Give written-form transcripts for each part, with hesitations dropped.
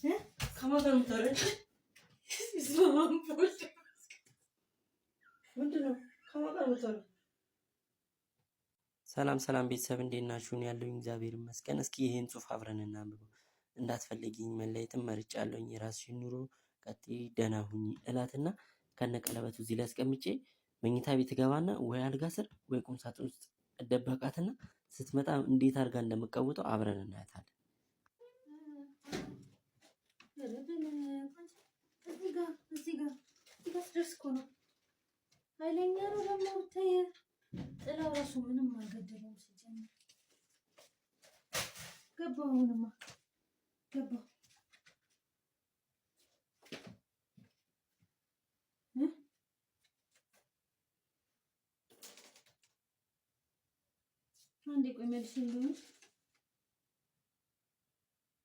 ከማን ጋር ነው የምታወሪው? ምንድን ነው? ከማን ጋር ነው የምታወሪው? ሰላም ሰላም ቤተሰብ እንዴት ናችሁ? ያለሁኝ እግዚአብሔር ይመስገን። እስኪ ይህን ጽሑፍ አብረን እናንብበው። እንዳትፈልጊኝ መለየትም መርጫለሁኝ፣ የራስሽን ኑሮ ቀጥይ፣ ደህና ሁኚ እላትና ከነቀለበቱ እዚህ ላይ አስቀምጬ መኝታ ቤት ገባና ወይ አልጋ ስር ወይ ቁም ሳጥን ውስጥ እደበቃትና ስትመጣ እንዴት አድርጋ እንደምቀውጠው አብረን እናያታለን። እዚህ ጋር ስደርስ እኮ ነው ኃይለኛ ነው ደግሞ ብታይ ጥላው ራሱ ምንም አልገደለውም። ሲጀምር ገባሁ፣ አሁንማ ገባሁ። አንዴ ቆይ መልሼ ልደውል።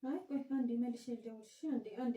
አይ ቆይ አንዴ መልሼ ልደውል። እሺ አንዴ አንዴ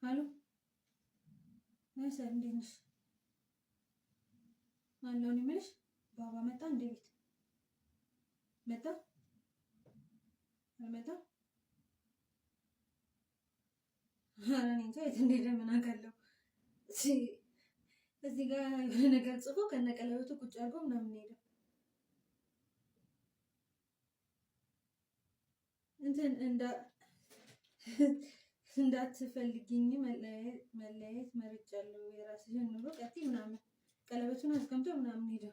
አሎ ሰር እንዴት ነሽ? አለሁ። እኔ የምልሽ ባባ መጣ እንደ ቤት መጣ አልመጣም? ኧረ እኔ እንጃ የት እንደሄደ ምን አውቃለሁ። እዚህ ጋር የሆነ ነገር ጽፎ ከነቀለበቱ ቁጭ አድርጎ ምናምን ሄደው እንትን እንዳ እንዳትፈልጊኝ መለያየት መርጫለሁ፣ የራስሽን ኑሮ ቀጥይ ምናምን ቀለበቱን አስቀምጦ ምናምን ሄደ።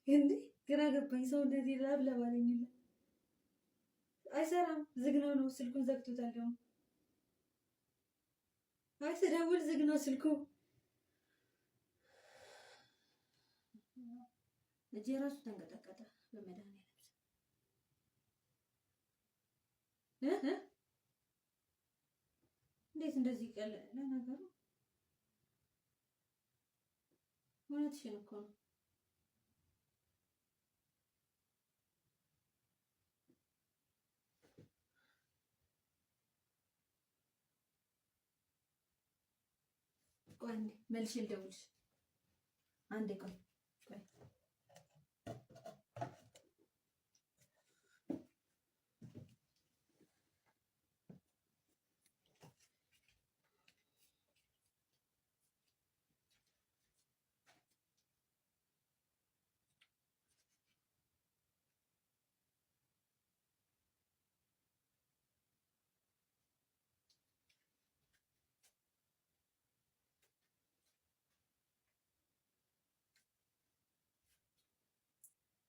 እንዴ ግራ ገባኝ። ሰው እንደዚህ ላብ ለባለኝ አይሰራም፣ ዝግ ነው ነው ስልኩን ዘግቶታል። ደግሞ አይ ስደውል ዝግ ነው ስልኩ። እጄ ራሱ ተንቀጠቀጠ በመድኃኒዓለም እንዴት እንደዚህ ቀለ? ለነገሩ እውነትሽን እኮ ነው። ቆይ አንዴ መልሼ ልደውልሽ። አንዴ ቆይ ቆይ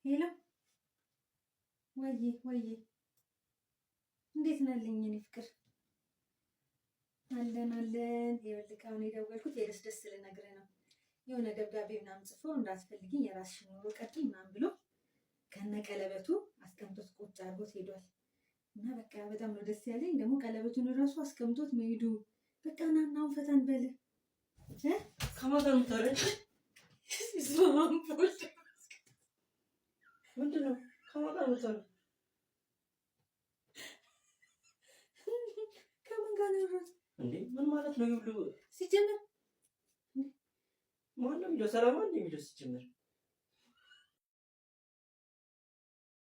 Hello ወዬ ወዬ፣ እንዴት ናለኝ? እኔ ፍቅር አለን አለን። ይኸውልህ አሁን የደወልኩት የደስ ደስ ልነግርህ ነው። የሆነ ደብዳቤ ምናምን ጽፎ እንዳትፈልጊኝ የራስሽን ኑሮ ቀጥይ ምናምን ብሎ ከነቀለበቱ አስቀምጦት ቁጭ አድርጎት ሄዷል። እና በቃ በጣም ነው ደስ ያለኝ። ደግሞ ቀለበቱን እራሱ አስቀምጦት መሄዱ በቃ ና እና አሁን ፈታ እንበል። ከማን ጋር ነው የምታወሪው? ምንድን ነው? ከማን ጋር ነው የምታወሪው? ከማን ጋር ነው ያወራሁት? እንዴ ምን ማለት ነው? ይብሉ ሲጀምር ማን ነው የሚለው? ሰላም ነው የሚለው ሲጀምር